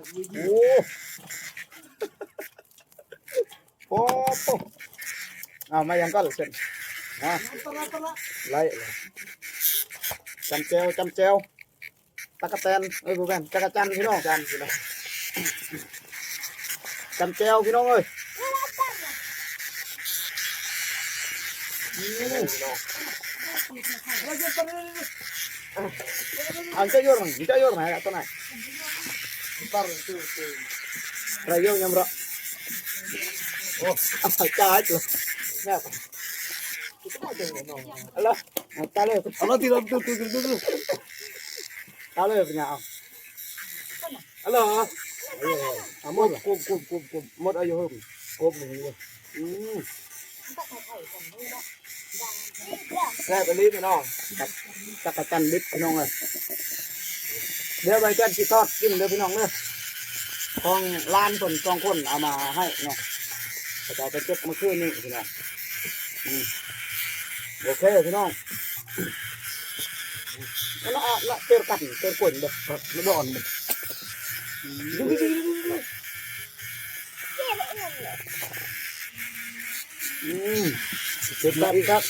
ໂອ້ ໂອ້ ເອົາມາຫຍັງກ່ອນລະເຊັ່ນ ຮະ ໄລ່ ຈຳແຈ່ວ ຈຳແຈ່ວ ຕັກກະແຕນ ເອີຍ ບໍ່ແມ່ນ ຈັກກະຈັນພີ່ນ້ອງ ຈັນພີ່ນ້ອງ ຈຳແຈ່ວພີ່ນ້ອງເອີຍ ອືມ ເອົາ ເຈົ້າໂຍນ ເຈົ້າໂຍນໃຫ້ຕົວນັ້ນ ໄດ້ໂຍນຍຳເລາະ ໂອ້ ເອົາ ຕາຍ ແຊບ ເອົາລະ ເອົາ ຕາຍເລີຍ ເອົາລະ ຕິລະ ຕິລະ ຕິລະ ຕາຍເລີຍ ເປັນຫຍັງ ເອົາ ອັນລະ ເອົາໝົດ ກົບ ກົບ ກົບ ກົບ ໝົດອາຍຸເຮີມ ກົບນີ້ ອືມ ແຊບອີ່ຫຼີພີ່ນ້ອງ ຈັກ ຈັກກະຈັນດິບພີ່ນ້ອງເອີຍ ດຽວໃບຈັນຊິທອດກິນເດີພີ່ນ້ອງເດີ ຂອງຫຼານເພິ່ນສອງຄົນເອົາມາໃຫ້ເນາະ ເຂົາເຈົ້າໄປເກັບມື້ຄືນນີ້ພີ່ນ້ອງ ອືມ ໂອເຄພີ່ນ້ອງ ລະ ລະ ເຕີກັນ ເຕີກົນເດີ ລະດອນເດີ ອືມ ເກັບມາອີກ ຄັບ